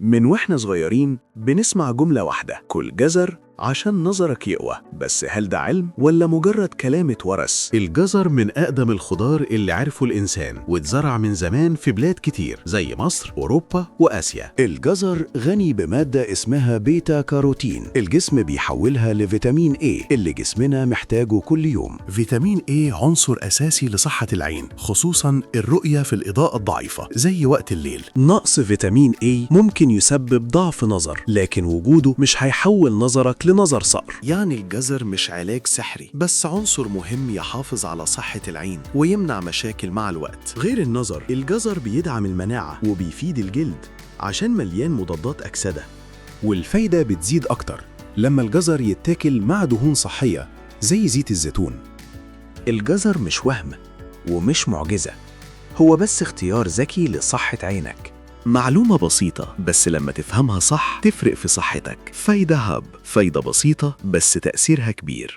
من واحنا صغيرين بنسمع جملة واحدة: كل جزر عشان نظرك يقوى. بس هل ده علم ولا مجرد كلام اتورث؟ الجزر من أقدم الخضار اللي عرفه الإنسان، واتزرع من زمان في بلاد كتير زي مصر، أوروبا وآسيا. الجزر غني بمادة اسمها بيتا كاروتين، الجسم بيحولها لفيتامين A اللي جسمنا محتاجه كل يوم. فيتامين A عنصر أساسي لصحة العين، خصوصا الرؤية في الإضاءة الضعيفة زي وقت الليل. نقص فيتامين A ممكن يسبب ضعف نظر، لكن وجوده مش هيحول نظرك لنظر صقر. يعني الجزر مش علاج سحري، بس عنصر مهم يحافظ على صحة العين ويمنع مشاكل مع الوقت. غير النظر، الجزر بيدعم المناعة وبيفيد الجلد عشان مليان مضادات أكسدة. والفايدة بتزيد أكتر لما الجزر يتاكل مع دهون صحية زي زيت الزيتون. الجزر مش وهم ومش معجزة، هو بس اختيار ذكي لصحة عينك. معلومة بسيطة بس لما تفهمها صح تفرق في صحتك. فايدة هاب، فايدة بسيطة بس تأثيرها كبير.